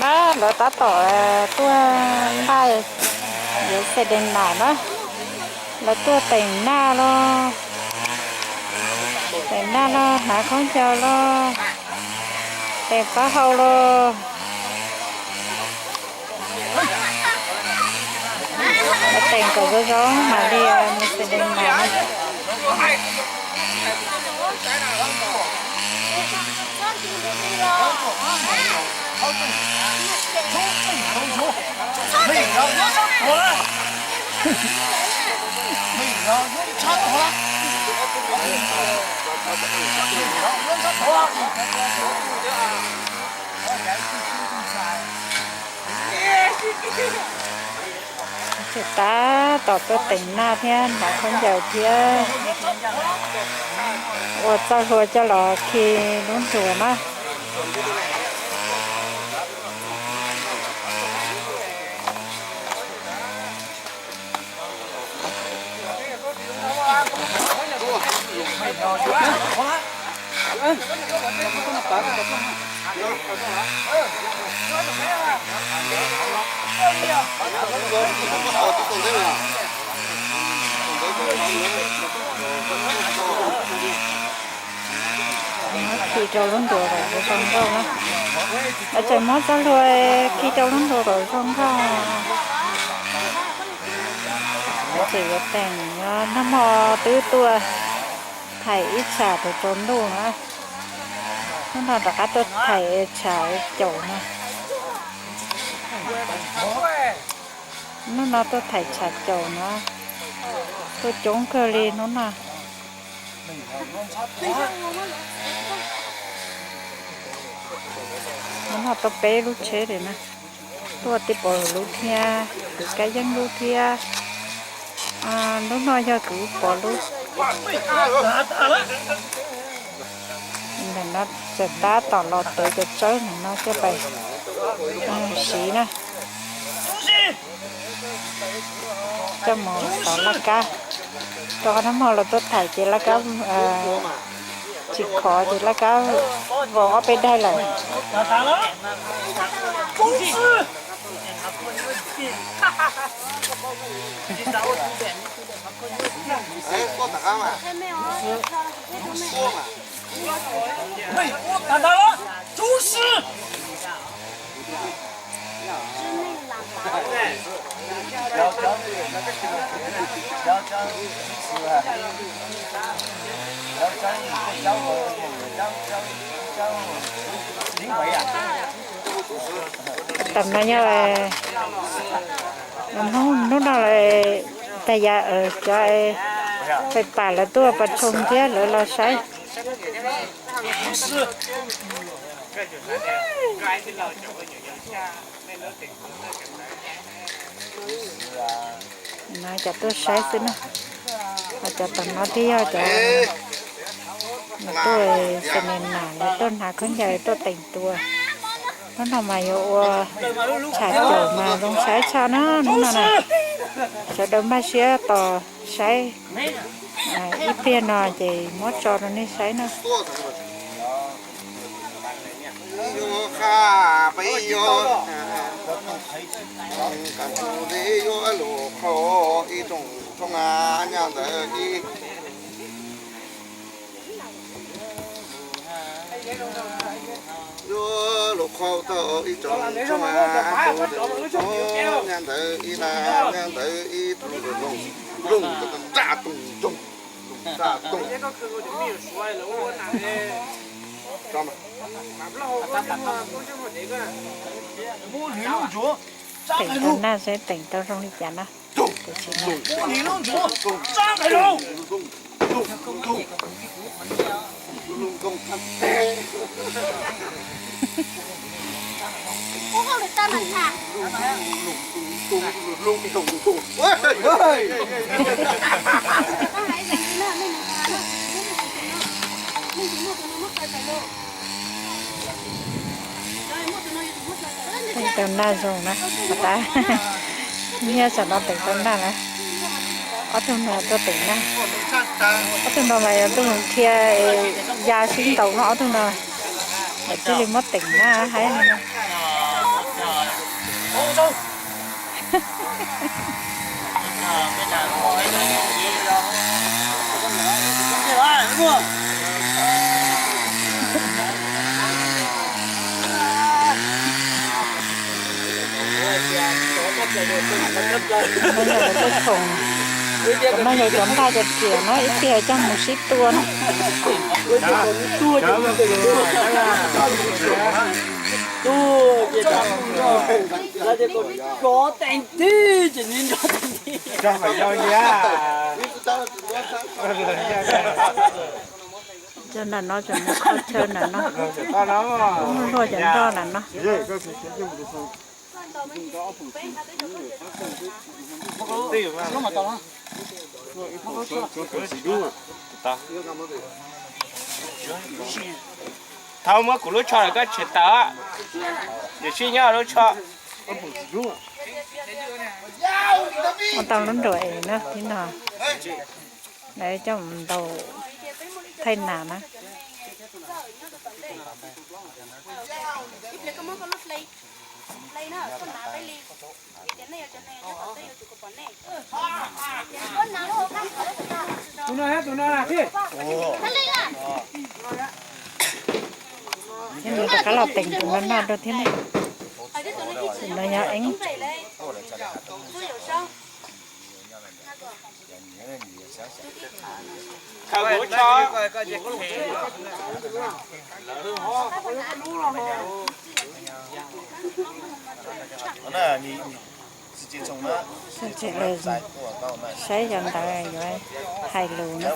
Lawv tab tom tuaj npaj yuav Selena na. Lawv tuaj teem naj los, teem naj los, hnav khaub ncaws los, teem taub hau los. Lawv teem kom zoo zoo mam li mus Selena na. Ces tab tom tuaj teem naj thiab hnav khaub ncaws thiab ua txoj hlua coj los khi lub nruas na. Khi rau lub nruas kom zoo nkauj na. Lawv tseem muab txoj hlua khi rau lub nruas kom zoo nkauj. Lawv tseem yuav teem, nag hmo twb tuaj thaim ib tsham thaum tsaus ntuj na. Hnub no rov qab tuaj thaim tsham caum no. Hnub no tuaj thaim tsham caum no, tuaj coob kawg li hnub no. Hnub no tuaj peb lub tsheb li na, tuaj tij Pov lub thiab, kwv Kab Yeeb lub thiab. Lub no yog kwv Pov lub. Ntawm no tseem tab tom los tev cov tsawb ntawm no coj pais siv na. Coj mus xov laj kab, rau qhov nag hmo los tuaj thaim ces laj kab tsis khov ces laj kab vau ob peb daig lawm. Tam no yog hnub no tag yam cov fais pam lawv tuaj pas tshoos thiab lawv los saib. No cov tuaj saib xwb na, ho cov tom no twb yog cov tuaj xa nas nas, lawv tuaj hnav khaub ncaws tuaj teem tua. Hnub no mas yuav ua tsham caum mas zoo saib tshaj na hnub no na. Sawv daws npaj siab tos saib, ib pliag no ces muab tso rau nej saib na. Yuav lub qhau tau ib tsoom tshooj, nyaj ntawd ib laj, nyaj ntawd ib tug loog, loog nraj toog nroog, loog nraj toog. Teem tau naj saib teem tau zoo li cas na. Tus tsis muaj. Teem tau naj zoo na, tab nyiaj tsam no teem tau naj na. Ob tug no tuaj teem naj, ob tug no mas yog tus dhia ya sib ntaus no, ob tug no lawv thiaj li muab teem naj haib no. Noj yog lawv tej khoom, noj yog cov ntaj cov riam no ib txhia coj mus sib tua na. Cov nram no tseem mus kho chaw nram no, luaj cov nroj nram no. Thaum muab kuv lub tsho lawm koj tshem tawm, yus sib nyob lub tsho. Ua tau lub nruas es na, tib no lawv coj mus ntaus thaij nas na. Tus no, tus no na thiab. Rov qab los teem tus no noj dua thiab ne. Tus no yog Eeb. Saib cov ntawd yuav hais lus na.